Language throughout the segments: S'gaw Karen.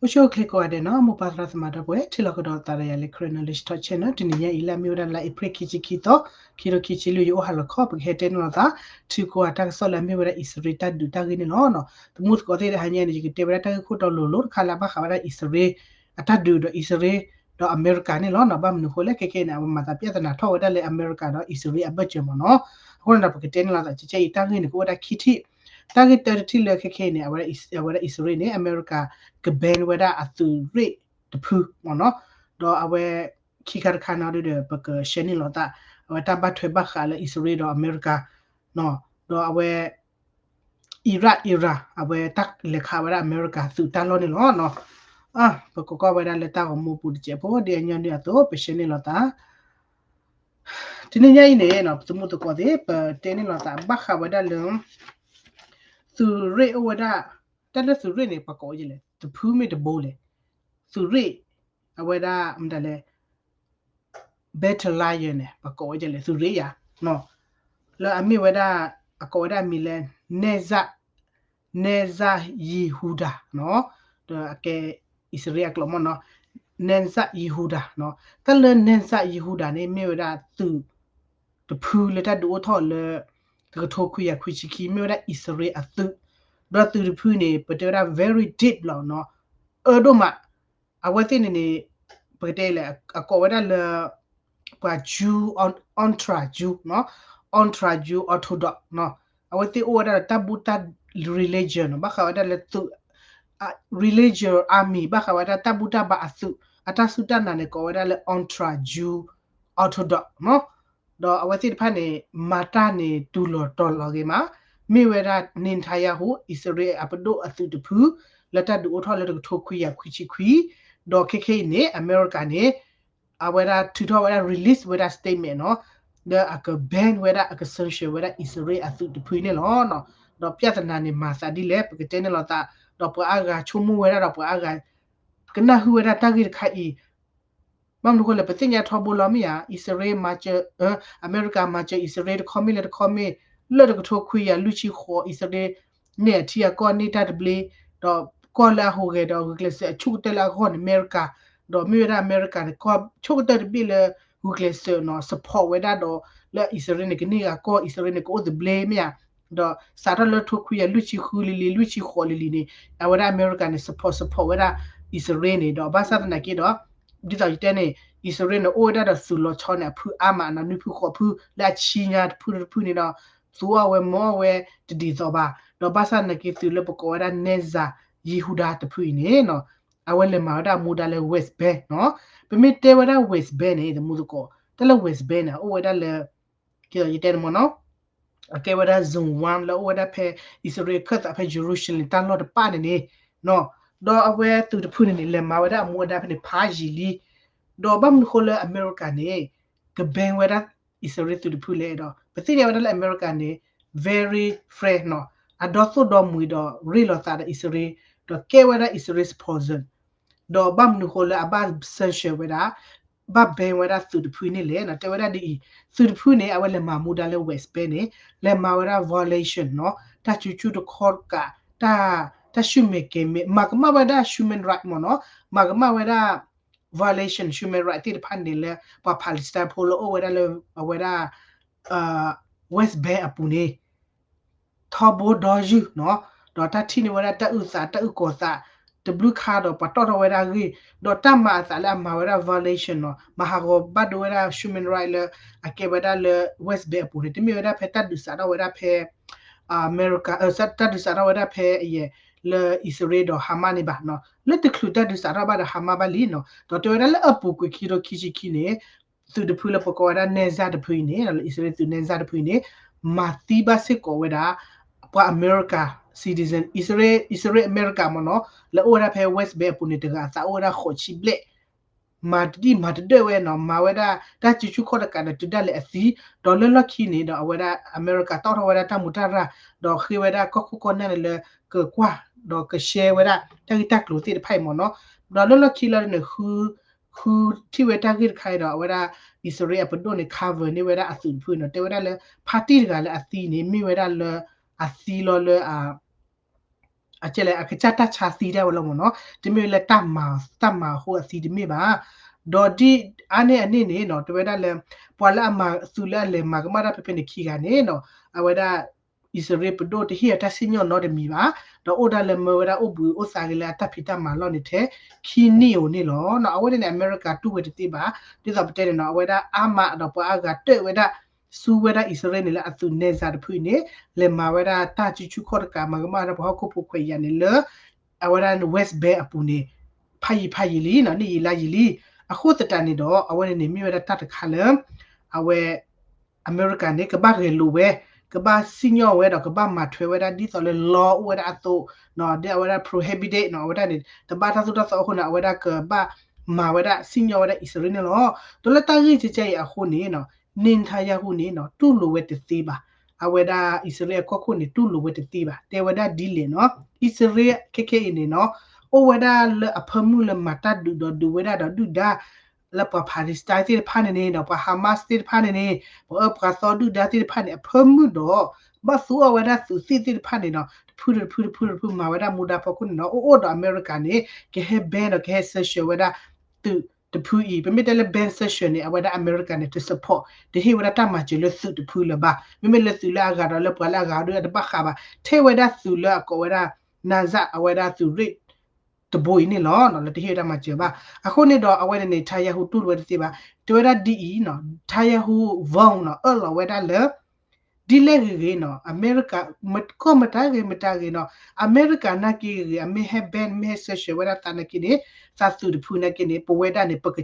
အိၣ်ဆူၣ်အိၣ်ချ့ကိးဂၤဒဲးနီၤ မိၢ်ပၢ်သရၣ်သမါဒီပုၢ်ဝဲၢ် ထံလီၢ်ကဒီးသးဒီးယၤလၢ Karen Knowledge Talk Channel တနံၤညါအံၤလၢအမ့ၢ်ဝဲဒၣ်လါအ့ဖြ့ၣ်ခံဆံခံသီ ခံကထိခံဆံလွံၢ် ယအိၣ်ဟါလီၤခီ ပကဟဲတဲန့ၢ်လိာ်သး ထုးကွၢ်တၢ်ကစီၣ်လၢအမ့ၢ်ဝဲဒၣ်အံၣ်စရ့လးတၢ်ဒုးတၢ်ဂ့ၢ်န့ၣ်လီၤ. သမူသကိးသ့ၣ်တဟါညါန့ၣ် ယကတဲဝဲဒၣ်တၢ်ဂ့ၢ်ခိၣ်တီလိၤလိၤတခါလၢအဘၣ်ဃးဝဲဒၣ်အံၣ်စရ့လးအတၢ်ဒုးဒီးအံၣ်စရ့လး ဒီးအမဲရကၤန့ၣ်လီၤ. ဘၣ်မနုၤအဃိလဲၣ်ခဲခဲအံၤန့ၣ် အဝဲမၤသးပျၢ်သနာ်ထီၣ်ဝဲဒၣ်လၢအမဲရကၤဒီးအံၣ်စရ့လးအဘၢၣ်စၢၤမ့ၢ်နီၤ. အဃိန့ၣ်ဒီး ပကတဲန့ၢ်လိာ်သး ကဲအံၤတၢ်ဂ့ၢ်န့ၣ် ကအိၣ်ဝဲဒၣ်ခံထံၣ် တၢ်ဂ့ၢ်တၢတထံၣ်လၢခဲခဲအံၤန့ၣ် အဝဲဒၣ်အံၣ်စရ့လးန့ၣ် အမဲရကၤ က ban ဝဲဒၣ်အသုးရ့ၣ်တဖုမ့ၢ်နီၤ. ဒီးအဝဲ ခံခါတခါန့ၣ်ဒီး ပကရှဲန့ၢ်လိာ်သး အဝဲတၢ်ဘၣ်ထွဲဘၣ်ဃးလၢအံၣ်စရ့လးဒီးအမဲရကၤ ဒီးအဝဲ အံရၣ် အံရၣ် အဝဲတၢ်လဲၤခးဝဲဒၣ်အမဲရကၤသုးတၢ်လီၢ်န့ၣ်လီၤ. ပကကွၢ်ဝဲဒၣ်လၢတၢ်ဂီၤမူပူၤတစဲးဖိ ဒ်အညီနုၢ်အသိး ပရှဲန့ၢ်လိာ်သး တနံၤညါအံၤန့ၣ် ပသမူသကိးသ့ၣ် ပတဲန့ၢ်လိာ်သး ဘၣ်ဃးဝဲဒၣ်လၢ သုးရ့ၣ်အိၣ်ဝဲဒၣ် တၢ်လၢသုးရ့ၣ်န့ၣ် ပှၤကိးဝဲဒ်လဲၣ် တဖုမ့ၢ်တဘိလဲၣ် သုးရ့ၣ် အဝဲဒၣ်မတၤလဲၣ် Battle Lion န့ၣ် ပှၤကိးဝဲဒ်လဲၣ် သုးရ့ၣ်ယၤ လၢအမ့ၢ်ဝဲဒၣ် အကိးဝဲဒၣ်အမံၤလၢ Netsat Netsat Yehuda နီၤ ဒီးအကဲ အံၣ်စရ့လးအကျိာ်မ့ၢ်နီၤ Netsat Yehuda နီၤ တၢ်လၢ Netsat Yehuda န့ၣ် မ့ၢ်ဝဲဒၣ်သုးတဖုလၢတၢ်ဒုးအိၣ်ထီၣ်လၢ တကထိခွံကယၤခွံဆံခံ မ့ၢ်ဝဲဒၣ်အံၣ်စရ့လးအသုး ဒီးသုးတဖုန့ၣ် ပတဲဝဲဒၣ် very deep လီၤနီၤ အၢဒိၣ်မး အဝဲသ့ၣ်န့ၣ်န့ၣ် ပကတဲလဲၣ် အကိးဝဲဒၣ်လၢ ပှၤ Jew Ultra Jew နီၤ Ultra Jew Orthodox နီၤ အဝဲသ့ၣ်အိၣ်ဝဲဒၣ်လၢတၢ်ဘူၣ်တၢ် religion နီၤ ဘၣ်ဃးဝဲဒၣ်လၢသုး religion army ဘၣ်ဃးဝဲဒၣ်တၢ်ဘူၣ်တၢ်ဘါအသုး အတၢ်စူၢ်တၢ်နာ်န့ၣ် ကိးဝဲဒၣ်လၢ Ultra Jew Orthodox နီၤ ဒီးအဝဲသ့ၣ်တဖၣ်န့ၣ် မၤတၢ်န့ၣ် တုၤလီၤတီၤလီၤဂ့ၤမး မ့ၢ်ဝဲဒၣ် Netanyahu အံၣ်စရ့လးအပဒိၣ်အသုးတဖု လၢတၢ်ဒုးအိၣ်ထီၣ်လၢတကထိခွံကယၤခွံဆံခွံ ဒီးခဲခဲအံၤန့ၣ် အမဲရကၤန့ၣ် အဝဲဒၣ်ထုးထီၣ်ဝဲဒၣ် release ဝဲဒၣ် statement နီၤ လၢအက ban ဝဲဒၣ် အက sanction ဝဲဒၣ်အံၣ်စရ့လးအသုးတဖုန့ၣ်လီၤ. ဒီးပျၢ်သနာ်န့ၣ် မၤသးဒ်လဲၣ် ပကတဲန့ၢ်လိာ်သး ဒီးပှၤအါဂၤဆိကမိၣ်ဝဲဒၣ်ဒီးပှၤအါဂၤ ကနၢ်ဟူဝဲဒၣ်တၢ်ဂ့ၢ်တခါအံၤ ဘၣ်မနုၤအဃိလဲၣ် ပသ့ၣ်ညါထီဘိလီၤမ့ၢ်ဧါ အံၣ်စရ့လးမၤစၢၤ အမဲရကၤမၤစၢၤအံၣ်စရ့လးတခီမ့ၢ်လၢတခီမ့ၢ် လၢတကထိခွံကယၤလွံၢ်ဆံဃိး အံၣ်စရ့လးန့ၣ်အထံအကီၢ်န့ၢ်တၢ်တဘျ့ ဒီးကီၢ်လၢအဟူးဂဲၤဒီးဂုာ်ကျဲးစၢးအဆိကတၢၢ်လၢအဂီၢ်န့ၣ် အမဲရကၤ ဒီးမ့ၢ်ဝဲဒၣ်အမဲရကၤန့ၣ် ကီၢ်ဆိကတၢၢ်တဘ့ၣ်လၢဂုာ်ကျဲးစၢးနီၤ support ဝဲဒၣ်ဒီး လၢအံၣ်စရ့လးန့ၣ် ကန့ၢ်ဂၤကီၢ် အံၣ်စရ့လးန့ၣ် ကအိၣ်သဘျ့မ့ၢ်ဧါ ဒီးစးထီၣ်လၢထိခွံကယၤလွံၢ်ဆံဃုလံၤလံၤ လွံၢ်ဆံဃိးလံၤလံၤန့ၣ် အဝဲဒၣ်အမဲရကၤန့ၣ် support support ဝဲဒၣ်အံၣ်စရ့လးန့ၣ် ဒီးဘၣ်ဆၣ်သနာ်က့ဒီး ဒ်သိးယတဲန့ၣ် အံၣ်စရ့လးန့ၣ် အိၣ်ဝဲဒၣ်ဒီးသုးလီၤဆီန့ၣ် အဖုအါမးနီၤ နွံဖုဃိးဖု လၢအဆံညါတဖုတဖုန့ၣ်ဒီး သူအီၣ်ဝဲမၤအီၣ်ဝဲတဒ်သိးဘၣ် ဒီးဘၣ်ဆၣ်သနာ်က့သုးလၢပကိးဝဲဒၣ် Netsat Yehuda တဖုအံၤန့ၣ် အဝဲလဲၤမၤဝဲဒၣ်အမူဒါလၢ West Bank နီၤ ပမ့ၢ်တဲဝဲဒၣ် West Bank န့ၣ် သမူသကိး တၢ်လၢ West Bank န့ၣ် အိၣ်ဝဲဒၣ်လၢ ကယတဲန့ၣ်မ့ၢ်နီၤ အကဲဝဲဒၣ် zone one လၢအိၣ်ဝဲဒၣ်ဖဲ အံၣ်စရ့လးခၢၣ်သးဖဲ Jerusalem တၢ်လီၢ်တပၣ်န့ၣ်န့ၣ် ဒီးအဝဲသုးတဖုန့ၣ်န့ၣ် လဲၤမၤဝဲဒၣ်အမူအဒါဖဲန့ၣ် ဖးယံာ်လံ ဒီးဘၣ်မနုၤဃိလၢအမဲရကၤန့ၣ် က ban ဝဲဒၣ်အံၣ်စရ့လးသုးတဖုလဲၣ်ဒီး ပသ့ၣ်ညါဝဲဒၣ်လၢအမဲရကၤန့ၣ် very friend နီၤ အဒီသိၣ်ဒီမှံၤဒီးရ့လိာ်သးဒီးအံၣ်စရ့လး ဒီးကဲဝဲဒၣ်အံၣ်စရ့လး supporter ဒီးဘၣ်မနုၤဃိလၢအဘၣ် sanction ဝဲဒၣ် ဘၣ် ban ဝဲဒၣ်သုးတဖုန့ၣ်လဲၣ်နီၤ တဲဝဲဒၣ်ဒ်အံၤ သုးတဖုန့ၣ် အဝဲလဲၤမၤမူဒါလၢ West Bank န့ၣ် လဲၤမၤဝဲဒၣ် violation နီၤ တၢ်စုဆူၣ်တခီတကး တၢ် တၢ်ဆူၣ်မဲာ်ကဲၤမဲာ် မၤကမၣ်ဝဲဒၣ် human right မ့ၢ်နီၤ မၤကမၣ်ဝဲဒၣ် violation human right သ့ၣ်တဖၣ်န့ၣ်လၢ ပှၤ Palestine ဖိလၢအိၣ်ဝဲဒၣ်လၢ အဝဲဒၣ် West Bank အပူၤန့ၣ် ထီဘိဒီယုၢ်နီၤ ဒီးတၢ်ထံၣ်န့ၢ်ဝဲဒၣ်တၢ်အုၣ်သး တၢ်အုၣ်ကီၤသး တဘျုးခါဒီးပှၤတီၣ်ထီၣ်ဝဲဒၣ်အဂ့ၢ် ဒီးတၢ်မၤအသးလၢအမၤဝဲဒၣ် violation နီၤ မၤဟးဂီၤဘၣ်ဒိဝဲဒၣ် human right လၢအကဲဝဲဒၣ်လၢ West Bank အပူၤန့ၣ် တမ့ၢ်ဝဲဒၣ်ဖဲတၢ်ဒုးစးထီၣ်ဝဲဒၣ်ဖဲ အမဲရကၤ တၢ်ဒုးစးထီၣ်ဝဲဒၣ်ဖဲအယဲၢ် လၢအံၣ်စရ့လးဒီး Hamas န့ၣ်ဘၣ်နီၤ လၢတချုးတၢ်ဒုးစးထီၣ်ဘၣ်ဒီး Hamas ဘၣ်လံနီၤ ဒီးတဲဝဲဒၣ်လၢအပူၤကွံာ်ခံကထိခံဆံခံန့ၣ် သုးတဖုလၢပကိးဝဲဒၣ် Netsat တဖုအံၤန့ၣ် လၢအံၣ်စရ့လးသုး Netsat တဖုအံၤန့ၣ် မၤသံဘၣ်စ့ၢ်ကီးဝဲဒၣ် ပှၤအမဲရကၤ citizen အံၣ်စရ့လး အံၣ်စရ့လးအမဲရကၤမ့ၢ်နီၤ လၢအိၣ်ဝဲဒၣ်ဖဲ West Bank အပူၤန့ၣ် တဂၤအသးအိၣ်ဝဲဒၣ်ဃိးဆံဘျဲၣ် မၤတဒံၣ်မၤတဒၢၣ်ဝဲနီၤ မၤဝဲဒၣ်တၢ်စုဆူၣ်ခီၣ်တကးဒီးတုၤဒၣ်လဲာ်အသံ ဒီးလၢလီၢ်ခံန့ၣ်ဒီးအဝဲဒၣ်အမဲရကၤတီၣ်ထီၣ်ဝဲဒၣ်တၢ်မူးတၢ်ရၢ် ဒီးဃ့ဝဲဒၣ်ကီၢ်ခိၣ်ကီၢ်နၢ်န့ၣ်လၢကကွၢ် ဒီးကရှဲဝဲဒၣ်တၢ်ဂ့ၢ်တၢ်ကျိၤသ့ၣ်တဖၣ်အံၤမ့ၢ်နီၤ ဒီးလၢလီၢ်ခံလီၤန့ၣ် ဃု ဃုထံၣ်ဝဲတၢ်ဂ့ၢ်တခါအံၤဒီး အဝဲဒၣ်အံၣ်စရ့လးအပဒိၣ်န့ၣ် cover န့ၢ်ဝဲဒၣ်အသုးတဖုနီၤ တဲဝဲဒၣ်လၢ ဖါတံၢ်တဂၤလၢအသံန့ၣ် မ့ၢ်ဝဲဒၣ်လၢအသံလီၤလၢအ အကစၢ်တၢ်ဆါသံဒၣ်ဝဲလီၤမ့ၢ်နီၤ, တမ့ၢ်လၢတၢ်မၤအဃိအသံတမ့ၢ်ဘၣ်. ဒီးဒ်အါန့ၢ်အန့ၣ်န့ၣ်နီၤ တဲဝဲဒၣ်လၢ ပှၤလၢအမၤသုးလၢအလဲၤမၤကမၣ်တၢ်ဖဲဖဲန့ၣ်ခံဂၤန့ၣ်နီၤ အဝဲဒၣ် အံၣ်စရ့လးပဒိၣ်တဟ့ၣ်အတၢ်စံၣ်ညီၣ်နီတမံၤဘၣ်, ဒီးအိၣ်ဒၣ်လၢမၢဝဲဒၣ်အိၣ်ဘှံးအိၣ်သါက့ၤလၢအတၢ်ဖံးတၢ်မၤလီၢ်န့ၣ်ထဲခံနံၣ်ဧိၤန့ၣ်လီၤ. အဝဲန့ၣ်န့ၣ် အမဲရကၤတူၢ်ဝဲတသ့ဘၣ်, ဒ်သိးပတဲန့ၣ်နီၤ အဝဲဒၣ်အါမးဒီးပှၤအါဂၤတၢၢ်ဝဲဒၣ် ဆူဝဲဒၣ်အံၣ်စရ့လးန့ၣ်လၢအသုး Gaza တဖုအံၤန့ၣ် လဲၤမၤဝဲဒၣ်တၢ်စုဆူၣ်ခီၣ်တကး မၤကမၣ်ဝဲဒၣ်ပှၤဟီၣ်ခိၣ်ဖိခွဲးယာ်န့ၣ်လၢ အဝဲဒၣ် West Bank အပူၤန့ၣ် ဖးယံာ်ဖးယံာ်လံနီၤ, နံၣ်ယံာ်လါယံာ်လံ. အဃိသတးန့ၣ်ဒီး အဝဲန့ၣ်န့ၣ်မ့ၢ်ဝဲဒၣ်တၢ်တခါလၢ အဝဲ အမဲရကၤန့ၣ် ကဘၣ်ဂဲၤလိာ်ဝဲ, ကဘၣ်စံၣ်ညီၣ်ဝဲဒီးကဘၣ်မၤထွဲဝဲဒၣ်ဒ်သိးလၢ law အိၣ်ဝဲဒၣ်အသိး, ဒ်အဝဲဒၣ် prohibited နီၤ အဝဲဒၣ်န့ၣ် တဘၣ်တၢ်သိၣ်တၢ်သီအဃိန့ၣ် အဝဲဒၣ်ကဘၣ်မၤဝဲဒၣ်စံၣ်ညီၣ်ဝဲဒၣ်အံၣ်စရ့လးန့ၣ်လီၤ. ဒီးလၢတၢ်ဂ့ၢ်ကဲကဲအံၤအဃိန့ၣ်နီၤ Netanyahu န့ၣ်နီၤ တူၢ်လိာ်ဝဲတသ့ဘၣ်. အဝဲဒၣ်အံၣ်စရ့လးအကီၢ်ခိၣ်န့ၣ် တူၢ်လိာ်ဝဲတသ့ဘၣ်. တဲဝဲဒၣ်ဒ်လဲၣ်နီၤ အံၣ်စရ့လးခဲခဲအံၤန့ၣ်နီၤ အိၣ်ဝဲဒၣ်လၢအဖၢမုၢ်လၢမၤတၢ်ဒုးဒီးဒုးဝဲဒၣ်ဒီးဒုၣ်ဒါ လၢပှၤ Palestine သ့ၣ်တဖၣ်န့ၣ်န့ၣ် ဒီးပှၤ Hamas သ့ၣ်တဖၣ်န့ၣ်န့ၣ် ပှၤအၢပှၤသီဒုၣ်ဒါသ့ၣ်တဖၣ်န့ၣ် အဖၢမုၢ်ဒီး ဘၣ်သူအီၤဝဲဒၣ်သုးသ့ၣ်သ့ၣ်တဖၣ်န့ၣ်နီၤ တဖုတဖုတဖုတဖုမၤဝဲဒၣ်မူဒါဖီခိၣ်န့ၣ်နီၤ အိၣ်အိၣ်ဒီးအမဲရကၤန့ၣ် ကဟဲ ban ဒီးကဟဲ sanction ဝဲဒၣ်သုးတဖုအံၤ ပမ့ၢ်တဲလၢ ban sanction န့ၣ် အဝဲဒၣ်အမဲရကၤန့ၣ် တ support တဟ့ၣ်ဝဲဒၣ်တၢ်မၤစၢၤလၢသုးတဖုလၢၤဘၣ်. မ့မ့ၢ်လၢသုးလၢအဂၤဒီးလၢပှၤလၢအဂၤဒုးတဘၣ်ဃးဘၣ်. ထဲဝဲဒၣ်သုးလၢအကိးဝဲဒၣ် Gaza အဝဲဒၣ်သုးရ့ၣ်တဘိအံၤန့ၣ်လီၤ လၢတဟ့ၣ်ဝဲဒၣ်မၤစၢၤဘၣ်. အဃိန့ၣ်ဒီးအဝဲန့ၣ်န့ၣ် Netanyahu တူၢ်လိာ်ဝဲတသ့ဘၣ်. တဲဝဲဒၣ်ဒ်အံၤနီၤ Netanyahu ဝီနီၤ အၢၣ်လီၤဝဲဒၣ်လၢ ဒ်လဲၣ်ဂ့ၤဂ့ၤနီၤ အမဲရကၤ ကီၢ်မတၤဂ့ၤမတၤဂ့ၤနီၤ အမဲရကၤနာ်က့ဂ့ၤ အမ့ၢ်ဟဲ ban မ့ၢ်ဟဲ sanction ဝဲဒၣ်သးနာ်က့န့ၣ် သးသုးတဖုနာ်က့န့ၣ် ပဝဲဒၣ်န့ၣ် ပက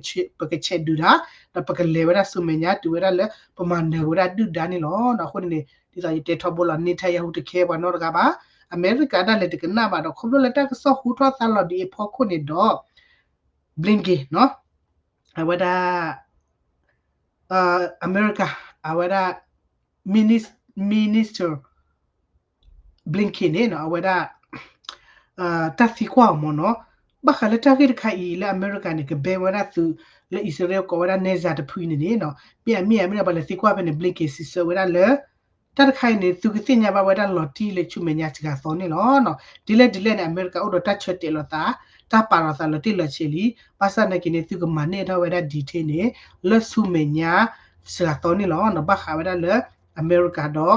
ဆဲးဒုးတၢ် ဒီးပကလဲၤဝဲဒၣ်ဆူမဲာ်ညါ တုၤဝဲဒၣ်လၢပမၤနၢၤဝဲဒၣ်ဒုၣ်ဒါန့ၣ်လီၤ. အဃိန့ၣ်န့ၣ် ဒ်သိးယတဲထီဘိလီၤ Netanyahu တခဲပှၤနီတဂၤဘၣ်. အမဲရကၤဒၣ်လဲာ်တကနၣ်ဘၣ်ဒီး ခီဖျိလၢတၢ်ကစီၣ်ဟူထီၣ်သါလီၤဒ်အံၤအဖီခိၣ်န့ၣ်ဒီး Blinken နီၤ အဝဲဒၣ် အမဲရကၤ အဝဲဒၣ် Minis- Minister Blinken န့ၣ်နီၤ အဝဲဒၣ် တၢ်သံကွၢ်အီၤမ့ၢ်နီၤ ဘၣ်ဃးလၢတၢ်ဂ့ၢ်တခါအံၤလၢအမဲရကၤန့ၣ် က ban ဝဲဒၣ်သုးလၢအံၣ်စရ့လးကိးဝဲဒၣ် Gaza တဖုအံၤန့ၣ်န့ၣ်နီၤ မ့ၢ်အမ့ၢ်အမ့ၢ်ဒီးပှၤလဲၤသံကွၢ်ဖဲန့ၣ် Blinken စံးဆၢဝဲဒၣ်လၢ တၢ်တခါအံၤန့ၣ် သုကသ့ၣ်ညါဘၣ်ဝဲဒၣ်လီၤတံၢ်လၢဆူမဲာ်ညါစှၤသီန့ၣ်လီၤ. ဒ်လဲၣ်ဒ်လဲၣ်န့ၣ် အမဲရကၤအိၣ်ဒီးတၢ်ဆၢတဲာ်လိာ်သး တၢ်ပာ်လီၤသးလီၤတံၢ်လီၤဆဲးလံ. ဘၣ်ဆၣ်နာ်က့န့ၣ် သုကမၤန့ၢ်ထီၣ်ဝဲဒၣ် detail န့ၣ် လၢဆူမဲာ်ညါစှၤသီန့ၣ်လီၤ. ဘၣ်ဃးဝဲဒၣ်လၢ အမဲရကၤဒီး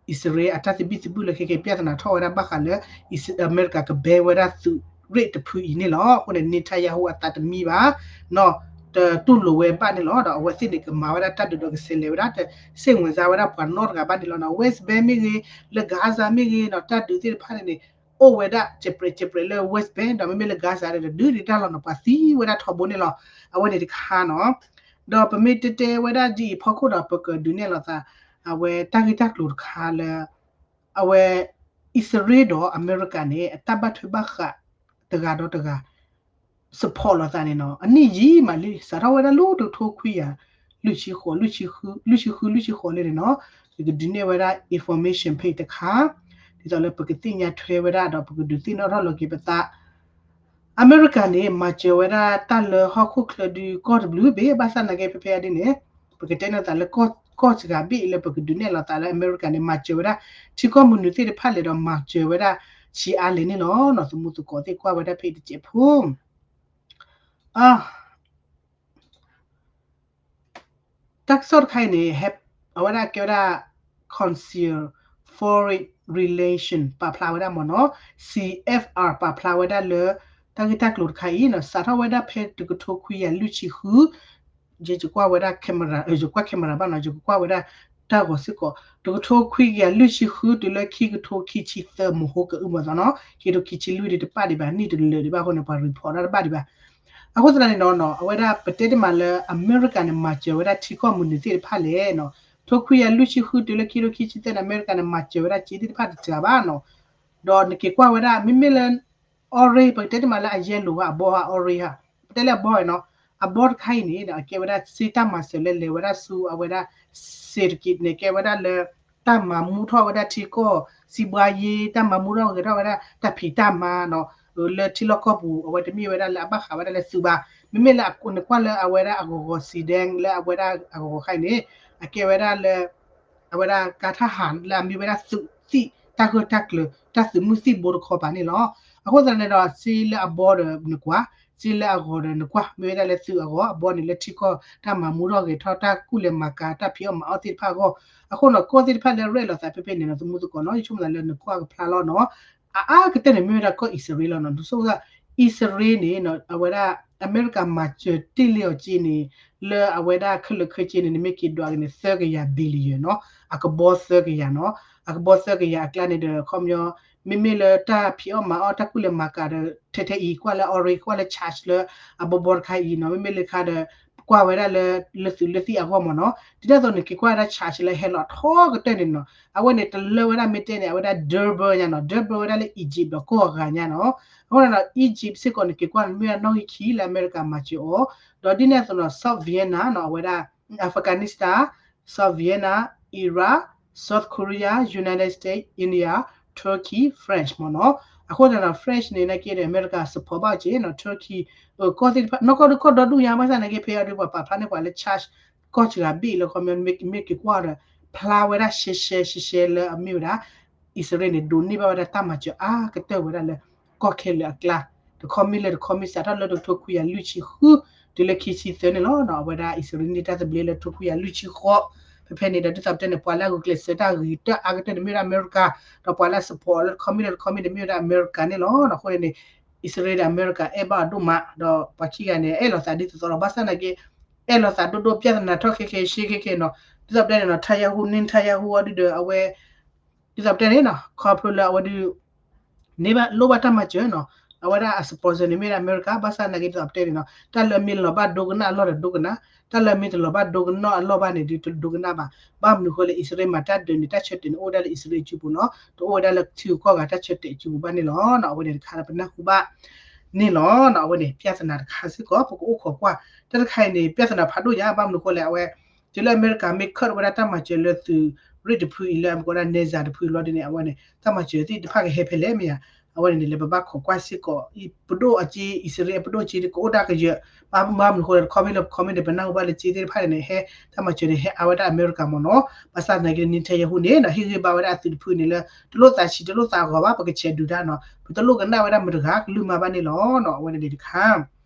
အံၣ်စရ့လးအတၢ်သဘံၣ်သဘုၣ်လၢခဲကဲ ပြဿနာ ထီၣ်ဝဲဒၣ်ဘၣ်ဃးလၢ အံၣ်စ- အမဲရကၤက ban ဝဲဒၣ်သုးရ့ၣ်တဖုအံၤန့ၣ်လီၤ. အဃိန့ၣ် Netanyahu အသးတမံဘၣ် နီၤ တတူၢ်လိာ်ဝဲဘၣ်န့ၣ်လီၤ. ဒီးအဝဲသ့ၣ်န့ၣ် ကမၤဝဲဒၣ်တၢ်ဒုးဒီးကဆဲးလဲၤဝဲဒၣ် တစိတ်ဝင်စားဝဲဒၣ်ပှၤနီတဂၤဘၣ်န့ၣ်လီၤ. West Bank မ့ၢ်ဂ့ၤ လၢ Gaza မ့ၢ်ဂ့ၤနီၤ တၢ်ဒုးသ့ၣ်တဖၣ်န့ၣ်န့ၣ် အိၣ်ဝဲဒၣ် ကဲးပြဲးကဲးပြဲးလၢ West Bank ဒီးမ့မ့ၢ်လၢ Gaza ဒီးတဒုးဒံးတၢ်လီၤနီၤ ပှၤသံဝဲဒၣ်ထီဘိန့ၣ်လီၤ. အဝဲန့ၣ်တခါနီၤ ဒီးပမ့ၢ်တဲတဲဝဲဒၣ်ဒ်အံၤဖီခိၣ်ဒီး ပကဒုးနဲၣ်လိာ်သး အဝဲတၢ်ဂ့ၢ်တၢ်ကျိၤတခါလၢ အဝဲ အံၣ်စရ့လးဒီးအမဲရကၤန့ၣ် အတၢ်ဘၣ်ထွဲဘၣ်ဃးတဂၤဒီးတဂၤ support လိာ်သးန့ၣ်နီၤ အနံၣ်ယံာ်မးလံ စးထီၣ်ဝဲဒၣ်လၢတကထိခွံကယၤ လွံၢ်ဆံဃိး လွံၢ်ဆံဃု လွံၢ်ဆံဃု လွံၢ်ဆံဃိးလံန့ၣ်နီၤ ယကဒုးနဲၣ်ဝဲဒၣ် information ဖဲအံၤတခါ ဒ်သိးလၢပကသ့ၣ်ညါထွဲဝဲဒၣ်ဒီး ပကဒုးသ့ၣ်နီၣ်ထီၣ်လီၤက့ၤပသး အမဲရကၤန့ၣ် မၤစၢၤဝဲဒၣ်တၢ်လၢဟီၣ်ခိၣ်ချၢဒုးကီၢ်တဘျုးဘ့ၣ် ဘၣ်ဆၣ်သနာ်က့ဖဲဖဲအံၤဒ်န့ၣ် ပကတဲန့ၢ်သးလၢကီၢ် ကီၢ်စှၤဘ့ၣ်လၢပကဒုးနဲၣ်လိာ်သးလၢအမဲရကၤန့ၣ် မၤစၢၤဝဲဒၣ် ထံကီၢ်မနုၤသ့ၣ်တဖၣ်လဲၣ်ဒီးမၤစၢၤဝဲဒၣ်ဆံးအါလဲၣ်န့ၣ်လီၤ. နီၤ သမူသကိးသ့ၣ်ကွၢ်ဝဲဒၣ်ဖဲအံၤတစဲးဖိ အ တၢ်ကစီၣ်တခါအံၤန့ၣ် ဟဲ အဝဲဒၣ်ကဲဝဲဒၣ် Council Foreign Relation ပာ်ဖျါဝဲဒၣ်မ့ၢ်နီၤ C F R ပာ်ဖျါဝဲဒၣ်လၢ တၢ်ဂ့ၢ်တၢ်ကျိၤတခါအံၤနီၤ စးထီၣ်ဝဲဒၣ်ဖဲတကထိခွံကယၤလွံၢ်ဆံဃု ယဲယကွၢ်ဝဲဒၣ် camera ယကွၢ် camera ဘၣ်နီၤ ယကကွၢ်ဝဲဒၣ်တၢ်ဂီၤစ့ၢ်ကီး တကထိခွံကယၤလွံၢ်ဆံဃုတုၤလၢခံကထိခံဆံသၢမဟိကအုမသီနီၤ ခံကထိခံဆံလွံၢ်ဒ်တဘၣ်ဒံးဘၣ် နံၣ်တလၢာ်ဒံးဘၣ်အဃိန့ၣ် ပှၤ report တၢ်တဘၣ်ဒံးဘၣ် အဃိသတးန့ၣ်နီၤ အဝဲဒၣ်ပတဲတမံၤလၢအမဲရကၤန့ၣ် မၤစၢၤဝဲဒၣ်ထံကီၢ်မနုၤသ့ၣ်တဖၣ်လဲၣ်နီၤ ထိခွံကယၤလွံၢ်ဆံဃုတုၤလၢခံကထိခံဆံသၢန့ၣ် အမဲရကၤန့ၣ် မၤစၢၤဝဲဒၣ်စ့သ့ၣ်တဖၣ်တစှၤဘၣ်နီၤ ဒီးနက့ၤကွၢ်ဝဲဒၣ် မ့မ့ၢ်လၢ orange ပကတဲတမံၤလၢအ yellow ဘၣ် အဘီ orange ဟါ ပတဲလၢအဘီနီၤ အဘီတခါအံၤန့ၣ် အကဲဝဲဒၣ်စ့တၢ်မၤစၢၤလၢလဲၤဝဲဒၣ်ဆူအဝဲဒၣ် စ့တက့းန့ၣ် ကဲဝဲဒၣ်လၢ တၢ်မၤမူထီၣ်ဝဲဒၣ်ထံကီၢ် စံးဘှါယ့ တၢ်မၤမူထီၣ်ဂဲၤထီၣ်ဝဲဒၣ် တၢ်ဖံးတၢ်မၤနီၤ လၢထံလီၢ်ကီၢ်ပူၤ အဝဲတမ့ၢ်ဝဲဒၣ်လၢအဘၣ်ဃးဝဲဒၣ်လၢသုးဘၣ် မ့မ့ၢ်လၢနကွၢ်လၢအဝဲဒၣ်အဂီၤဂီၤ စံးဒဲ လၢအဝဲဒၣ်အဂီၤဂီၤခါအံၤန့ၣ် အကဲဝဲဒၣ်လၢ အဝဲဒၣ်ကါထၣ်ဟးလၢအမ့ၢ်ဝဲဒၣ်သုးသံၣ်တၢ်ဂၢၢ်တၢ်ကျၢၤ တၢ်သုးမုၢ်သံၣ်ဘိတခီပၤန့ၣ်လီၤ. အဃိသတးန့ၣ်ဒီး စ့လၢအဘီဒီးနကွၢ်, စ့လၢအဂီၤဒီးနကွၢ်, မ့ၢ်ဝဲဒၣ်လၢသုးအဂီၤအဘီန့ၣ် လၢထံကီၢ်တၢ်မၤမူထီၣ်ဂဲၤထီၣ် တၢ်ကူၣ်လဲၤမၤကၤ တၢ်ဖံးအီၣ်မၤအီၣ်သ့ၣ်တဖၣ်အဂီၢ်, အဃိန့ၣ် ကီၢ်သ့ၣ်တဖၣ်လၢရဲၣ်လီၤသးဖဲဖဲန့ၣ်နီၤ သမူသကိးနီၤ ယဆိကမိၣ်သးလၢနကွၢ်ကဖျါလီၤနီၤ အအါကတၢၢ်န့ၣ် မ့ၢ်ဝဲဒၣ်ကီၢ်အံၣ်စရ့လးလီၤနီၤ. ဒ်သိး အံၣ်စရ့လးန့ၣ် အဝဲဒၣ် အမဲရကၤမၤစၢၤတ့ၢ်လံအီၤက့န့ၣ် လၢအဝဲဒၣ်ခဲလၢာ်ခဲဆ့န့ၣ် နမ့ၢ်က့ၤဒွးက့ၤန့ၣ် သၢကယၤ billion နီၤ, အကဘီသၢကယၤနီၤ, အကဘီသၢကယၤအကျါန့ၣ်ဒီး ခီပညီ မ့မ့ၢ်လၢတၢ်ဖံးအီၣ်မၤအီၣ် တၢ်ကူၣ်လဲၤမၤကၤဒီး ထဲထဲအံၤ ကွၢ်လၢ orange ကွၢ်လၢ charge လၢအဘီဘီတခါအံၤနီၤ, မ့မ့ၢ်လၢခါဒီး ကွၢ်ဝဲဒၣ်လၢ လၢသုးလၢသံၣ်အဂီၢ်မ့ၢ်နီၤ, ဒ်န့ၣ်အသိးန့ၣ် က့ၤကွၢ်ဝဲဒၣ် charge လၢဟဲလီၤထီကတၢၢ်န့ၣ်နီၤ, အဝဲန့ၣ်တလၢဝဲဒၣ်မ့ၢ်တဲန့ၣ် အဝဲဒၣ် double ညါနီၤ, double ဝဲဒၣ်လၢ Egypt ဒီးကီၢ်အဂၤညါနီၤ. အဃိန့ၣ်ဒီး Egypt စ့ၢ်ကီးန့ၣ် က့ၤကွၢ်မ့ၢ်ဝဲဒၣ်နီၣ်ဂံၢ်ခံလၢအမဲရကၤမၤစၢၤအီၤ, ဒီးဒ်န့ၣ်အသိးနီၤ South Vietnam နီၤ အဝဲဒၣ် Afghanistan, South Vietnam, Iraq, South Korea, United States, India, Turkey, France မ့ၢ်နီၤ. အဃိသတးဒီး France န့ၣ် နာ်က့ဒီး အမဲရကၤ support ဘၣ်က့နီၤ, Turkey ကီၢ်သ့ၣ်တဖၣ် နီၢ်ကီၢ်ဒုးကီၢ်ဒီဒူၣ်ညါ ဘၣ်ဆၣ်နာ်က့ ဖဲအံၤဒုးပှၤပာ်ဖျါန့ၢ်ပှၤလၢ charge ကီၢ်စှၤဘ့ၣ်လၢခီပညီ မ့ၢ်က့ၤကွၢ်ဒီး ဖျါဝဲဒၣ်ရှဲရှဲရှဲရှဲလၢအမ့ၢ်ဝဲဒၣ် အံၣ်စရ့လးန့ၣ် ဒိးန့ၢ်ဘၣ်ဝဲဒၣ်တၢ်မၤစၢၤအါကတၢၢ်ဝဲဒၣ်လၢ ကီၢ်ခဲလၢာ်အကျါ, တခီမ့ၢ်လၢတခီမ့ၢ် စးထီၣ်လၢတကထိခွံကယၤလွံၢ်ဆံဃု တုၤလၢခံဆံသၢန့ၣ်လီၤ. အဝဲဒၣ်အံၣ်စရ့လးန့ၢ်တၢ်သဘျ့လၢတကထိခွံကယၤလွံၢ်ဆံဃိး, ဖဲဖဲန့ၣ်ဒီး ဒ်သိးပတဲန့ၣ် ပှၤလၢအဂုာ်ကျဲးစၢးတၢ်ဂ့ၤတၢ်အါကတၢၢ်န့ၣ် မ့ၢ်ဝဲဒၣ်အမဲရကၤ, ဒီးပှၤလၢအ support လၢတခီမ့ၢ်လၢတခီမ့ၢ်န့ၣ် မ့ၢ်ဝဲဒၣ်အမဲရကၤန့ၣ်လီၤ. အဃိန့ၣ် အံၣ်စရ့လးဒီးအမဲရကၤအဲၣ်ဘၣ်အီၤဒိၣ်မး, ဒီးပှၤခံဂၤန့ၣ် အဲၣ်လိာ်သးဒ်သိးသိးလီၤ. ဘၣ်ဆၣ်နာ်က့ အဲၣ်လိာ်သးဒိၣ်ဒိၣ် ပြဿနာထီၣ်ခဲခဲရှဲခဲခဲနီၤ, ဒ်သိးပတဲန့ၣ်နီၤ ထါယၤဟူ နံထါယၤဟူအီၤဒုဒီး အဝဲ ဒ်သိးပတဲန့ၣ်နီၤ ခီဖျိလၢအဝဲဒုး န့ၢ်ဘၣ်လိၣ်ဘၣ်တၢ်မၤစၢၤနီၤ, အဝဲဒၣ်အ sponsor န့ၣ်မ့ၢ်ဒၣ်အမဲရကၤ, ဘၣ်ဆၣ်နာ်က့ဒ်သိးပတဲန့ၣ်နီၤ တၢ်လၢမ့ၢ်လီၤဘၣ်ဒိကနၣ်အလီၢ်ဒီးဒိကနၣ်, တၢ်လၢမ့ၢ်တလီၤဘၣ်ဒိကနၣ်အလီၢ်ဘၣ်န့ၣ် ဒုးတဒိကနၣ်ဘၣ်. ဘၣ်မနုၤဃိလၢအံၣ်စရ့လးမၤတၢ်ဒုးန့ၣ် တၢ်ဆၢတဲာ်န့ၣ် အိၣ်ဝဲဒၣ်လၢအံၣ်စရ့လးအစုပူၤနီၤ, တအိၣ်ဝဲဒၣ်လၢထံဂုၤကီၢ်ဂၤတၢ်ဆၢတဲာ်အစုပူၤဘၣ်န့ၣ်လီၤ. အဝဲန့ၣ်တခါလၢပနၢ်ဟူဘၣ်န့ၣ်လီၤ. အဝဲန့ၣ် ပြဿနာတခါစ့ၢ်ကီး ပကအိၣ်ခိးကွၢ်, တၢ်တခါအံၤန့ၣ် ပြဿနာဖးဒိၣ်ညါ ဘၣ်မနုၤဃိလဲၣ် အဝဲ တုၤလၢအမဲရကၤမ့ၢ်ခၢၣ်ဝဲဒၣ်တၢ်မၤစၢၤလၢသုးရ့ၣ်တဖုအံၤလၢအမ့ၢ်ကီးဒၣ် Gaza တဖုလီၤဒ်န့ၣ် အဝဲန့ၣ် တၢ်မၤစၢၤသ့ၣ်တဖၣ်ကဟဲဖဲလဲၣ်မ့ၢ်ဧါ, အဝဲန့ၣ်န့ၣ် လၢပဘၣ်ခိးကွၢ်စ့ၢ်ကီး ပဒိၣ်အက့ အံၣ်စရ့လးအပဒိၣ်က့ ကအိၣ်ဒၣ်ကယၢၤ, ဘၣ်မနုၤဃိလဲၣ် တခီမ့ၢ်လၢပခီမ့ၢ်န့ၣ် ပနၢ်ဟူဘၣ်လၢက့သ့ၣ်တဖၣ်န့ၣ် ဟဲ တၢ်မၤစၢၤန့ၣ် ဟဲအါဝဲဒၣ်အမဲရကၤမ့ၢ်နီၤ, ဘၣ်ဆၣ်သနာ်က့ နံထါယၤဟူန့ၣ်နီၤ ဟ့ၣ်ဂံၢ်ဘါဝဲဒၣ်အသုးတဖုန့ၣ်လၢ တလိၣ်သးဆံးတလိၣ်သးဂီၤဘၣ် ပကဆဲးဒုးတၢ်နီၤ ပတလိၣ်ကနၣ်ဝဲဒၣ်မတၤတဂၤ ကလုၢ်မၤဘၣ်န့ၣ်လီၤ. အဝဲန့ၣ်န့ၣ်တခါ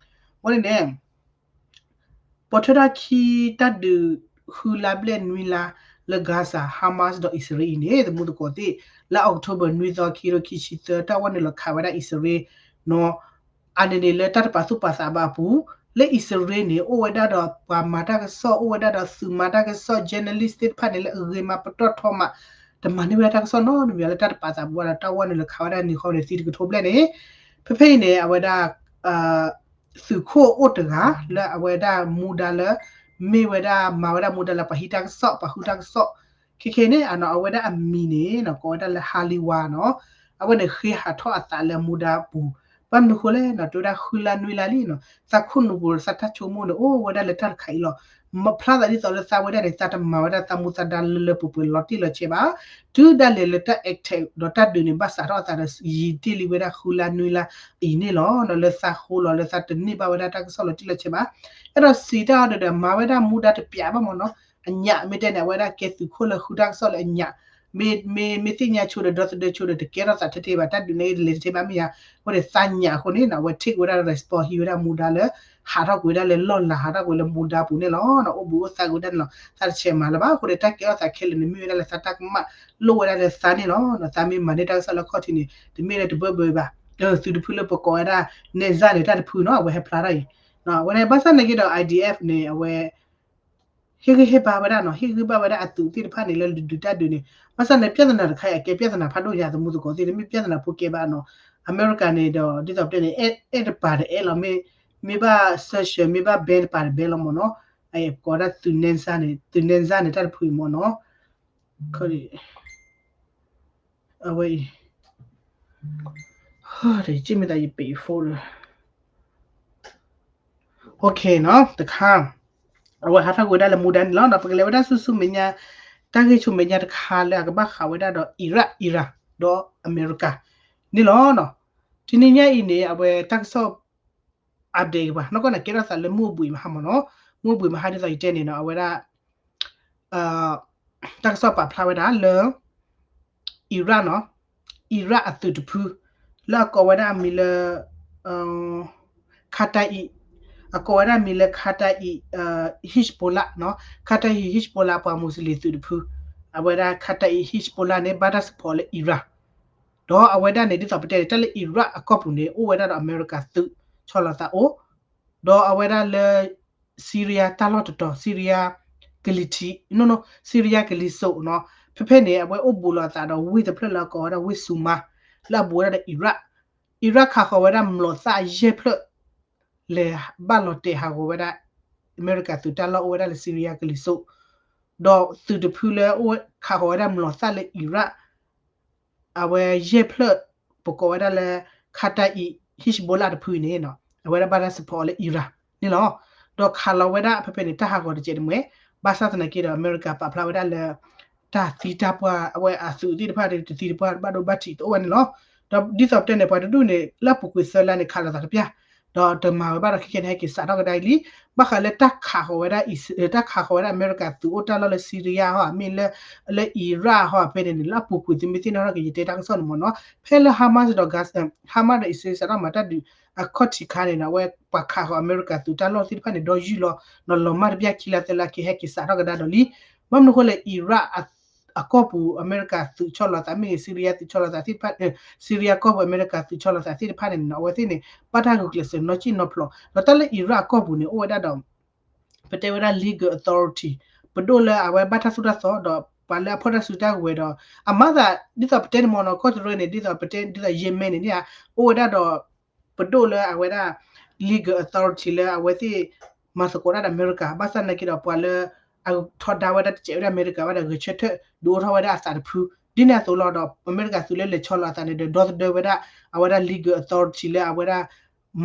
အဝဲန့ၣ်န့ၣ် ပိာ်ထွဲထီၣ်ခံတၢ်ဒုးဃုလါဘျဲၣ်နွံလါ လၢ Gaza Hamas ဒီးအံၣ်စရ့လးအံၤန့ၣ် သမူသကိးသ့ၣ် လၢ October နွံသီ ခံကထိခံဆံသၢ တၢ်ဝဲန့ၣ်လီၤခးဝဲဒၣ်အံၣ်စရ့လးနီၤ, အန့ၣ်န့ၣ်လၢတၢ်တပာ်သူၣ်ပာ်သးဘၣ်အပူၤ လၢအံၣ်စရ့လးန့ၣ် အိၣ်ဝဲဒၣ်ဒီးပှၤမၤတၢ်ကစီၣ် အိၣ်ဝဲဒၣ်ဒီးသုးမၤတၢ်ကစီၣ် journalist သ့ၣ်တဖၣ်န့ၣ် လၢအဂ့ၤမးပတီၢ်ထီမး တမၤန့ၢ်ဝဲဒၣ်တၢ်ကစီၣ်နီတမံၤ လၢတၢ်တပာ်သးဘၣ်ဒီး တၢ်ဝဲန့ၣ်လီၤခးဝဲဒၣ်န့ၣ်ဃီန့ၣ် သံတကထိဘျဲၣ်န့ၣ် ဖဲဖဲအံၤန့ၣ် အဝဲဒၣ် သုးခိၣ်အိၣ်တဂၤ လၢအဝဲဒၣ်မူဒါလၢ မ့ၢ်ဝဲဒၣ်မၤဝဲဒၣ်မူဒါလၢ ပှၤဟံးတၢ်ကစီၣ် ပှၤဃုတၢ်ကစီၣ် ခဲခဲန့ၣ် အဝဲဒၣ်အမံၤန့ၣ် ကိးဝဲဒၣ်လၢ Haliwa နီၤ, အဝဲန့ၣ်ဃ့ဟးထီၣ်အသးလၢမူဒါပူၤ, ဘၣ်မနုၤဃိလဲၣ်နီၤ တဲဝဲဒၣ်ဃုလါနွံလါလံနီၤ သးခိၣ်နူာ်ပူၤဒီးသးတၢ်ဆိကမိၣ်န့ၣ် အိၣ်ဝဲဒၣ်လၢတၢ်တခါအံၤလီၤ. မ့ၢ်ဖျါသးဒ်သိးလၢသးဝဲဒၣ်န့ၣ် သးတမၤဝဲဒၣ်သးမူသးဒါလၢလၢပှဲၤပှဲၤလီၤတံၢ်လီၤဆဲးဘၣ်, တုၤဒၣ်လဲာ်လၢတၢ် attack ဒီးတၢ်ဒုးန့ၣ် ဘၣ်စးထီၣ်အသးဒီး ယံာ်တ့ၢ်လံဝဲဒၣ်ဃုလါနွံလါအံၤန့ၣ်လီၤ. လၢသးဃိလီၤ လၢသးတန့ၢ်ဘၣ်ဝဲဒၣ်တၢ်ကစီၣ်လီၤတံၢ်လီၤဆဲးဘၣ်, အဲၣ်ဒိးစံးတၢ်အီၤဒီး မၤဝဲဒၣ်မူဒါတပျးဘၣ်မ့ၢ်နီၤ, အညၣ်မ့ၢ်တဲန့ၣ် အဝဲဒၣ်ကဲသုးခိၣ်လၢဃုတၢ်ကစီၣ်လၢအညၣ် မ့ၢ် မ့ၢ်သ့ၣ်ညါဆိဒီး ဒီသဒၢဆိဒီး တကဲထီၣ်သးထဲထဲဘၣ်, တၢ်ဒုးန့ၣ်တလဲၤထဲထဲဘၣ်မ့ၢ်ဧါ, အဃိန့ၣ်သးညၣ်အဃိန့ၣ် အဝဲ take ဝဲဒၣ် response ဟံးဝဲဒၣ်မူဒါလၢ ဟးထီၣ်ကွံာ်ဝဲဒၣ်လၢလီၢ်လၤ ဟးထီၣ်ကွံာ်လၢမူဒါပူၤန့ၣ်လီၤ. အိၣ်ဘှံးအိၣ်သါကွံာ်ဝဲဒၣ်န့ၣ်လီၤ. သးတဆဲးမၤလၢၤဘၣ်. အဃိန့ၣ် တၢ်ကဲထီၣ်သးခဲလၢာ်န့ၣ် မ့ၢ်ဝဲဒၣ်လၢသးတၢ်ကမၣ်လိၣ်ဝဲဒၣ်လၢသးန့ၣ်လီၤ. သးမ့ၢ်မၤန့ၢ်တၢ်ကစီၣ်လၢခီၣ်ထံးန့ၣ် တမ့ၢ်လၢတဘၢဘၢဘၣ်. သုးတဖုလၢပကိးဝဲဒၣ် နဲၣ်စၢ်န့ၣ် တၢ်တဖုနီၤ အဝဲဟဲဖျါထီၣ်အံၤ အဝဲန့ၣ် ဘၣ်ဆၣ်နာ်က့ဒီး I D F န့ၣ် အဝဲ ဟ့ၣ်ဂံၢ်ဟ့ၣ်ဘါဝဲဒၣ်နီၤ, ဟ့ၣ်ဂံၢ်ဘါဝဲဒၣ်အသုးသ့ၣ်တဖၣ်န့ၣ် လၢဒုးတၢ်ဒုးန့ၣ်, ဘၣ်ဆၣ်န့ၣ် ပြဿနာတခါအံၤ အကဲပြဿနာဖးဒိၣ်ညါ သမူသကိးသ့ၣ် တမ့ၢ်ပြဿနာဖိကဲဘၣ်နီၤ. အမဲရကၤန့ၣ်ဒီး ဒ်သိးပတဲန့ၣ် အဲၣ်တပၤတအဲၣ်လီၤ, မ့ၢ် မ့ၢ်ဘၣ် sanction မ့ၢ်ဘၣ် ban တပၤတဘဲလီၤမ့ၢ်နီၤ. အပကိးဒၣ်သုးနဲၣ်စၢ်န့ၣ် သုးနဲၣ်စၢ်န့ၣ် တၢ်တဖုအံၤမ့ၢ်နီၤ. အဝဲအံၤ ဟ ယက့မ့ၢ်သးယပ့ၤ phone လၢ OK နီၤ တခါ အဝဲဟးထီၣ်ကွံာ်ဝဲဒၣ်လၢမူဒါန့ၣ်လီၤ. ပကလဲၤဝဲဒၣ်ဆူဆူမဲာ်ညါ တၢ်ဂ့ၢ်ဆူမဲာ်ညါတခါလၢအကဘၣ်ဃးဝဲဒၣ်ဒီး Iraq Iran ဒီးအမဲရကၤန့ၣ်လီၤ. တနံၤညါအံၤန့ၣ် အဝဲတၢ်ကစီၣ် update ကပၤ နီၢ်ကီၢ်န့ၣ် ကဲထီၣ်သးလၢမုၢ်အဘှံးမဟါမ့ၢ်နီၤ. မုၢ်အဘှံးမဟါဒ်သိးယတဲန့ၣ်နီၤ အဝဲဒၣ် တၢ်ကစီၣ်ပာ်ဖျါဝဲဒၣ်လၢ Iraq နီၤ အံၤရၣ်အသုးတဖု လၢအကိးဝဲဒၣ်အမံၤလၢ ခါတၢ်အံၤ အကိးဝဲဒၣ်မံၤလၢ ခါတၢ်အံၤ Hezbollah နီၤ, ခါတၢ်အံၤ Hezbollah ပှၤမူစလ့ၣ်သုးတဖု, အဝဲဒၣ်ခါတၢ်အံၤ Hezbollah န့ၣ် ဘၣ်တၢ် support လၢအံၤရၣ် ဒီးအဝဲဒၣ်န့ၣ် ဒ်သိးပတဲန့ၣ် တၢ်လၢအံၤရၣ်အကီၢ်ပူၤန့ၣ် အိၣ်ဝဲဒၣ်ဒီးအမဲရကၤသုးဆီၣ်လီၤသးအိၣ်, ဒီးအဝဲဒၣ်လၢ Syria တၢ်လီၢ်တတီၤ Syria ကလံၤထံး နီၢ်နီၢ် Syria ကလံၤစိးနီၤ, ဖဲဖဲန့ၣ် အဝဲအိၣ်ဘူးလိာ်အသးဒီးဝ့ၢ်တဖျၢၣ်လၢအကိးဝဲဒၣ် ဝ့ၢ်စူမါ လၢအဘူးဝဲဒၣ်ဒီးအံၤရၣ်, အံၤရၣ်ခးဃီၤဝဲဒၣ်မျိာ်သၣ်ယဲၢ်ဖျၢၣ် လဲၤဘၣ်လီၤတဲာ်ဟးဂီၤဝဲဒၣ် အမဲရကၤသုးတၢ်လီၢ်အိၣ်ဝဲဒၣ်လၢ Syria ကလံၤစိး, ဒီးသုးတဖုလၢအိၣ်ခးဃီၤဝဲဒၣ်မျိာ်သၣ်လၢအံၤရၣ် အဝဲယဲၢ်ဖျၢၣ် ပကိးဝဲဒၣ်လၢ ခါတၢ်အံၤ Hezbollah တဖုအံၤန့ၣ်နီၤ အဝဲဒၣ်ဘၣ်တၢ် support လၢအံၤရၣ်န့ၣ်လီၤ. ဒီးခးလီၤဝဲဒၣ်ဖဲဖဲန့ၣ် တၢ်ဟးဂီၤတစဲးတမှဲၤ, ဘၣ်ဆၣ်သနာ်က့ဒီး အမဲရကၤပာ်ဖျါဝဲဒၣ်လၢ တၢ်သံတၢ်ပှၢ် အဝဲအသုးသ့ၣ်တဖၣ်တသံတပှၢ် ဘၣ်ဒိဘၣ်ထံးတအိၣ်ဝဲန့ၣ်လီၤ. ဒီးဒ်သိးပတဲန့ၣ် ပှၤတဒူၣ်န့ၣ် လၢအပူၤကွံာ်သၢလါန့ၣ် ခးလိာ်သးတပျၢ်, ဒီးတမၤဝဲဘၣ်ဒီးခဲကနံၣ်ဟဲက့ၤစးထီၣ်ကဒါအံၤလံ, ဘၣ်ဃးလၢတၢ်ခးဃီၤဝဲဒၣ် တၢ်ခးဃီၤဝဲဒၣ်အမဲရကၤသုးအိၣ်တၢ်လီၢ်လၢ Syria ဟီ မ့ၢ်လၢ လၢအံၤရၣ်ဟီ ဖဲန့ၣ်န့ၣ် လၢအပူၤကွံာ်သုမ့ၢ်သ့ၣ်နီၣ်ထီၣ်က့ၤ ယတဲတၢ်ကစီၣ်န့ၣ်မ့ၢ်နီၤ, ဖဲလၢ Hamas ဒီး Hamas ဒီးအံၣ်စရ့လးစးထီၣ်မၤတၢ်ဒုးအခီၣ်ထံးခါန့ၣ်နီၤ အဝဲပှၤခးဃီၤအမဲရကၤသုးတၢ်လီၢ်သ့ၣ်တဖၣ်န့ၣ် ဒီယုၢ်လီၤ နီၤလီၤမၢ်တပျၢ်ခံလါသၢလါက့ၤဟဲက့ၤစးထီၣ်ကဒါဒီးလံ. ဘၣ်မနုၤအဃိလဲၣ် အံၤရၣ်အကီၢ်ပူၤ အမဲရကၤသုးဆီၣ်လီၤသး မ့ၢ်ဂ့ၤ Syria သုးဆီၣ်လီၤသးသ့ၣ်တဖၣ် Syria ကီၢ်ပူၤ အမဲရကၤသုးဆီၣ်လီၤသးသ့ၣ်တဖၣ်န့ၣ်နီၤ အဝဲသ့ၣ်န့ၣ် ဘၣ်တၢ်ဂုာ်ကျဲးစၢးနီၢ်ကံၣ်နီၢ်ဖျိး ဒီးတၢ်လၢအံၤရၣ်အကီၢ်ပူၤန့ၣ် အိၣ်ဝဲဒၣ်ဒီး ပတဲဝဲဒၣ် legal authority ပဒိၣ်လၢအဝဲဘၣ်တၢ်သိၣ်တၢ်သီဒီး ပှၤလၢအဖီၣ်တၢ်စုတၢ်ကဝဲၤဒီး အမၤသး ဒ်သိးပတဲန့ၣ်မ့ၢ်နီၤ ကီၢ်တရၢန့ၣ် ဒ်သိးပတဲ ဒ်သိးယဲၢ်မဲန့ၣ်န့ၣ် အိၣ်ဝဲဒၣ်ဒီး ပဒိၣ်လၢအဝဲဒၣ် legal authority လၢအဝဲသ့ၣ် မၤသကိးတၢ်ဒီးအမဲရကၤ ဘၣ်ဆၣ်သနာ်က့ဒီးပှၤလၢ အထီဒါဝဲဒၣ်တစဲးဝဲဒၣ်အမဲရကၤဘၣ်ဒီး ဂဲၤဆၢထၢၣ်ဒုးအိၣ်ထီၣ်ဝဲဒၣ်အသးတဖု ဒ်န့ၣ်အသိးလီၤဒီး အမဲရကၤသုးလၢလဲၤဆီလီၤအသးန့ၣ်ဒီး ဒီသဒၢဝဲဒၣ် အဝဲဒၣ် legal authority လၢအဝဲဒၣ်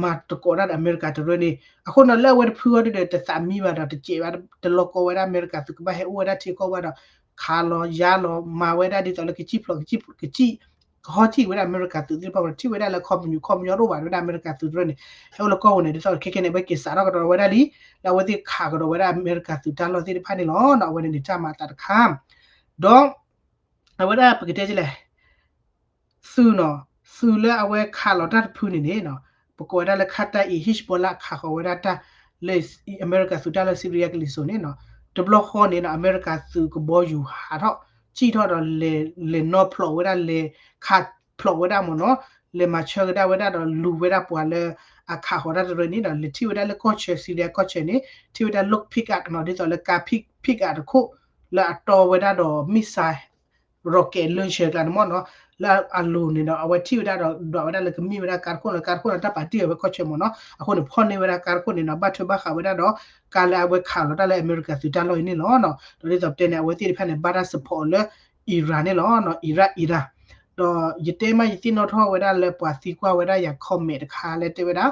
မၤသကိးတၢ်ဒီးအမဲရကၤတရၢန့ၣ် အဃိန့ၣ်လၢအဝဲတဖုအံၤဒီး တသးမံဘၣ်ဒီး တစဲးဘၣ် တလီၤကီဝဲဒၣ်အမဲရကၤသုးကဘၣ်ဟဲအိၣ်ဝဲဒၣ်ထံကီၢ်ဘၣ်ဒီး ခးလီၤယါလီၤမၤဝဲဒၣ်ဒ်သိးလၢကစံၣ်ဖျိး ကစံၣ် ကဟီထံၣ်ဝဲဒၣ်အမဲရကၤသုးသ့ၣ်တဖၣ်ဒီး ထံၣ်ဝဲဒၣ်လၢခီပညီ ခီပညီတအိၣ်ဘၣ်ဝဲဒၣ်အမဲရကၤသုးတရၢန့ၣ် ဟဲအိၣ်လၢကီၢ်ပူၤန့ၣ် ဒ်သိးခဲကနံၣ်န့ၣ် အဝဲက့ၤစးထီၣ်ကဒီးဝဲဒၣ်လံ လၢအဝဲသ့ၣ်ခးကဒီးဝဲဒၣ်အမဲရကၤသုးတၢ်လီၢ်သ့ၣ်တဖၣ်န့ၣ်လီၤ. အဝဲန့ၣ်န့ၣ်တၢ်မၤအသးတခါ ဒီး အဝဲဒၣ်ပကတဲဒ်လဲၣ် သုးနီၤ သုးလၢအဝဲခးလီၤတၢ်တဖုန့ၣ်န့ၣ်နီၤ ပကိးဝဲဒၣ်လၢခါတၢ်အံၤ Hezbollah ခးဃီၤဝဲဒၣ်တၢ်လၢ အမဲရကၤသုးတၢ်လၢ Syria ကလံၤစိးန့ၣ်နီၤ တဘျီဃီန့ၣ်နီၤ အမဲရကၤသုးကဘီယူၤဟးထီၣ် စံၣ်ထီၣ်ဒီးလဲၤ လဲၤနီၢ်ဖျိးဝဲဒၣ် လဲၤခးဖျိးဝဲဒၣ်မ့ၢ်နီၤ လဲၤမၤဆၢကဒါဝဲဒၣ်ဒီးလူၤဝဲဒၣ်ပှၤလၢ အခးဃီၤတၢ်တရၢန့ၣ်ဒီး လဲၤထံၣ်ဝဲဒၣ်လၢကီၢ်ဆၢ Syria ကီၢ်ဆၢန့ၣ် ထံၣ်ဝဲဒၣ် လၢ pickup နီၤ ဒ်သိးလၢကါ pick up တခိၣ် လၢအတီဝဲဒၣ်ဒီး missile rocket launcher ကျါန့ၣ်မ့ၢ်နီၤ လၢအလိၤန့ၣ်ဒီး အဝဲထံၣ်ဝဲဒၣ်ဒီး ဒွးဝဲဒၣ်လၢကမ့ၢ်ဝဲဒၣ်ကါတခိၣ်လီၤ ကါတခိၣ်န့ၣ် တၢ်ပာ်တ့ၢ်အီၤဝဲကီၢ်ဆၢမ့ၢ်နီၤ အဃိန့ၣ် ဖီၣ်န့ၢ်ဝဲဒၣ်ကါတခိၣ်န့ၣ်နီၤ ဘၣ်ထွဲဘၣ်ဃးဝဲဒၣ်ဒီး ကါလၢအဝဲခးလီၤတၢ်လၢအမဲရကၤသုးတၢ်လီၢ်အံၤန့ၣ်လီၤ. ဒီးဒ်သိးပတဲန့ၣ် အဝဲသ့ၣ်တဖၣ်န့ၣ် ဘၣ်တၢ် support လၢ Iran န့ၣ်လီၤ Iran Iran ဒီးယတဲမ့ၢ်ယသ့ၣ်နီၣ်ထီၣ်ဝဲဒၣ်လၢပှၤသံကွၢ်ဝဲဒၣ်ယၤ comment တခါလၢတဲဝဲဒၣ်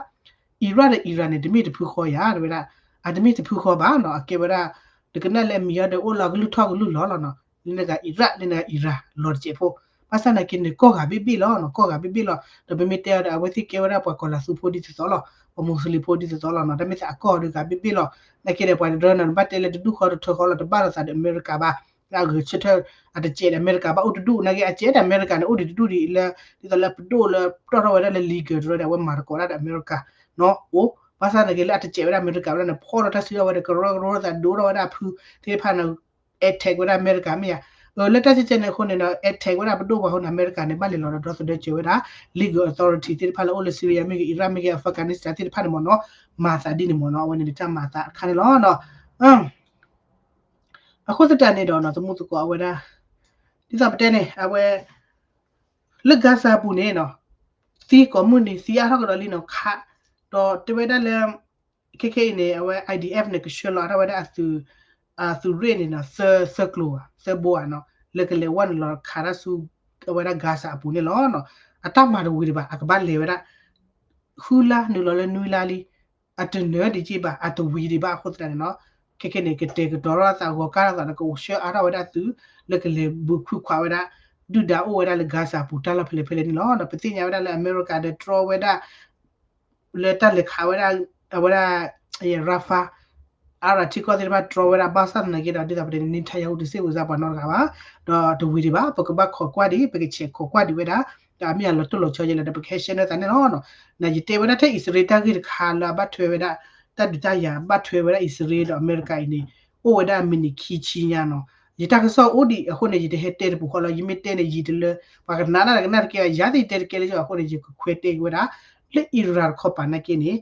Iran ဒီး Iran န့ၣ် တမ့ၢ်တဖုဃီယၤ တဲဝဲဒၣ် အတမ့ၢ်တဖုဃီဘၣ်နီၤ အကဲဝဲဒၣ် တကနၣ်လၢအမံၤအီၤဒီးအိၣ်လီၤကလုၢ်ထီၣ်ကလုၢ်လီၤလီၤနီၤ လၢနဂၤ Iran လၢနဂၤ Iran လီၤတစဲးဖိ ဘၣ်ဆၣ်သနာ်က့န့ၣ် ကီၢ်ဂၤဘ့ၣ်ဘ့ၣ်လီၤနီၤ ကီၢ်ဂၤဘ့ၣ်ဘ့ၣ်လီၤ ဒီးပမ့ၢ်တဲအီၤဒီး အဝဲသ့ၣ်ကဲဝဲဒၣ်ပှၤကီၤလၤသူဖိဒ်သိးသိးလီၤ ပှၤမူစလ့ၣ်ဖိဒ်သိးသိးလီၤနီၤ တၢ်မ့ၢ်သးအကီၢ်ဒီးဂၤဘ့ၣ်ဘ့ၣ်လီၤ သနာ်က့ဒီးပှၤတရၢနီၤ နဘၣ်တဲလၢတဒူၣ်ဃီတထၢဃီလီၤ တဘၣ်လိာ်သးဒီးအမဲရကၤဘၣ် လၢအဂဲၤဆၢထၢၣ် အတစဲးဒီးအမဲရကၤဘၣ်အိၣ်တဒူၣ် သနာ်က့အစဲးဒီးအမဲရကၤန့ၣ် အိၣ်ဒံးတဒူၣ်ဒံးလၢ ဒ်သိးလၢပဒိၣ်လၢပတီၢ်ထီၣ်ဝဲဒၣ်လၢ legal တရၢဒီး အဝဲမၤသကိးတၢ်ဒီးအမဲရကၤ နီၤအိၣ် ဘၣ်ဆၣ်သနာ်က့လၢအတစဲးဝဲဒၣ်အမဲရကၤဝဲဒၣ်န့ၣ် ဖီၣ်ဒီးတၢ်စုကဝဲၤဒီး ကရၢကရိသးဒိၣ်ထီၣ်ဝဲဒၣ်အဖုသ့ၣ်တဖၣ်န့ၣ် attack ဝဲဒၣ်အမဲရကၤမ့ၢ်ဧါ လၢတၢ်စံၣ်တဲၤန့ၣ်အဃိန့ၣ်ဒီး attack ဝဲဒၣ်ပဒိၣ်ပှၤအဃိန့ၣ် အမဲရကၤန့ၣ် ဘၣ်လဲၤလီၤဒီးဒီသဒၢစၢၤဝဲဒၣ် legal authority သ့ၣ်တဖၣ်လၢအိၣ်လၢ Syria မ့ၢ်ဂ့ၤ Iraq မ့ၢ်ဂ့ၤ Afghanistan သ့ၣ်တဖၣ်န့ၣ်မ့ၢ်နီၤ မၤသးဒ်န့ၣ်မ့ၢ်နီၤ အဝဲန့ၣ်တၢ်မၤသးတခါန့ၣ်လီၤ အဃိသတးန့ၣ်ဒီးနီၤ သမူသကိးအဝဲဒၣ် ဒ်သိးပတဲန့ၣ် အဝဲ လၢ Gaza ပူၤန့ၣ်နီၤ သံကိးမုၢ်နံၤ သံအါထီၣ်ကဒီးလံနီၤ ခး ဒီးတဲဝဲဒၣ်လၢ ခဲခဲအံၤန့ၣ် အဝဲ IDF န့ၣ် ကဆှၢလီၤအါထီၣ်ဝဲဒၣ်အသုး အသုးရ့ၣ်န့ၣ်နီၤ သၢ သၢကျိၤဘၣ် သၢဘိဧါနီၤ လၢကလဲၤဝဲန့ၣ်လီၤခးတၢ်ဆူ အဝဲဒၣ် Gaza အပူၤန့ၣ်လီၤ. အတၢ်မၤတဝံၤဒံးဘၣ် အကဘၣ်လဲၤဝဲဒၣ် ဃုလါနုာ်လီၤလၢနွံလါလံ အတနၢၤဒံးက့ဘၣ် အတဝံၤဒံးဘၣ်အဃိသတးန့ၣ်နီၤ ခဲခဲန့ၣ် ကတဲာ်ကတီၤထီၣ်သးဂီၤကါထီၣ်သးဒီး ကအိၣ်ဆှၢအါထီၣ်ဝဲဒၣ်သုး လၢကလဲၤဘုးခုခွးဝဲဒၣ် ဒုၣ်ဒါအိၣ်ဝဲဒၣ်လၢ Gaza ပူၤတၢ်လီၢ်ဖဲလဲၣ်ဖဲလဲၣ်န့ၣ်လီၤ. ဒီးပသ့ၣ်ညါဝဲဒၣ်လၢအမဲရကၤဒီးတြီဝဲဒၣ် လၢတၢ်လဲၤခးဝဲဒၣ် အဝဲဒၣ် Rafah အါရၤထံကီၢ်သ့ၣ်တဖၣ်တြီဝဲဒၣ် ဘၣ်ဆၣ်သနာ်က့ဒီး ဒ်သိးပတဲန့ၣ် Netanyahu တစ့ၢ်ကီးစ့ၢ်ပှၤနီတဂၤဘၣ် ဒီးတဝံၤဒံးဘၣ် ပကဘၣ်ခိးကွၢ်ဒံး ပကဆဲးခိးကွၢ်ဒံးဝဲဒၣ် တၢ်မ့ၢ်အလီၤတိၢ်လီၤဆီယဲလဲၣ်ဒီး ပကဟဲရှဲန့ၢ်သးန့ၣ်လီၤ. နယတဲဝဲဒၣ်ထဲအံၣ်စရ့လးတၢ်ဂ့ၢ်တခါလၢအဘၣ်ထွဲဝဲဒၣ် တၢ်ဒုးတၢ်ယၤဘၣ်ထွဲဝဲဒၣ်အံၣ်စရ့လးဒီးအမဲရကၤအံၤန့ၣ် အိၣ်ဝဲဒၣ်မံးနံးခံဆံညါနီၤ. ယတၢ်ကစီၣ်အိၣ်ဒံးအဃိန့ၣ် ယတဟဲတဲတပူၤဃီလီၤ. ယမ့ၢ်တဲန့ၣ် ယံာ်တလၢ ပှၤကနၣ်တၢ်ကနၣ်တကဲ ယၤသ့ၣ်တဲတကဲလၢအဃိန့ၣ် ယကခွဲးတဲက့ၤဝဲဒၣ် လၢ Iran တခီပၤနာ်က့န့ၣ်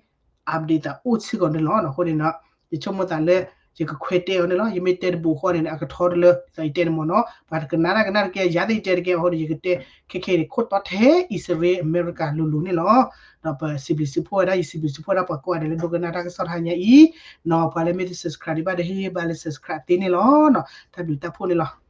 update သးအိၣ်စ့ၢ်ကီးန့ၣ်လီၤ. အဃိန့ၣ် ယဆိကမိၣ်သးလၢ ယကခွဲးတဲအီၤန့ၣ်လီၤ. ယမ့ၢ်တဲတဘိးဃီန့ၣ် အကထီတလၢ ယတဲန့ၣ်မ့ၢ်နီၤ ပှၤတကနၣ်တၢ်ကနၣ်တကဲ ယၤသ့ၣ်တဲတကဲအဃိန့ၣ် ယကတဲခဲခဲအံၤန့ၣ် ခိၣ်တီထဲအံၣ်စရ့လး အမဲရကၤလိၤလိၤန့ၣ်လီၤ. ဒီးပစံးဘျုးစံးဖှိၣ်ဝဲဒၣ် ယစံးဘျုးစံးဖှိၣ်ဝဲဒၣ်ပှၤကိးဂၤဒဲးလၢဒိကနၣ်တၢ်ကစီၣ်တဟါညါအံၤနီၤ. ပှၤလၢမ့ၢ်တ subscribe ဒံးဘၣ်ဒီး ဟ့ၣ်ဂံၢ်ဘါလၢ subscribe သ့န့ၣ်လီၤ. တၢ်ဘျုးတၢ်ဖှိၣ်န့ၣ်လီၤ.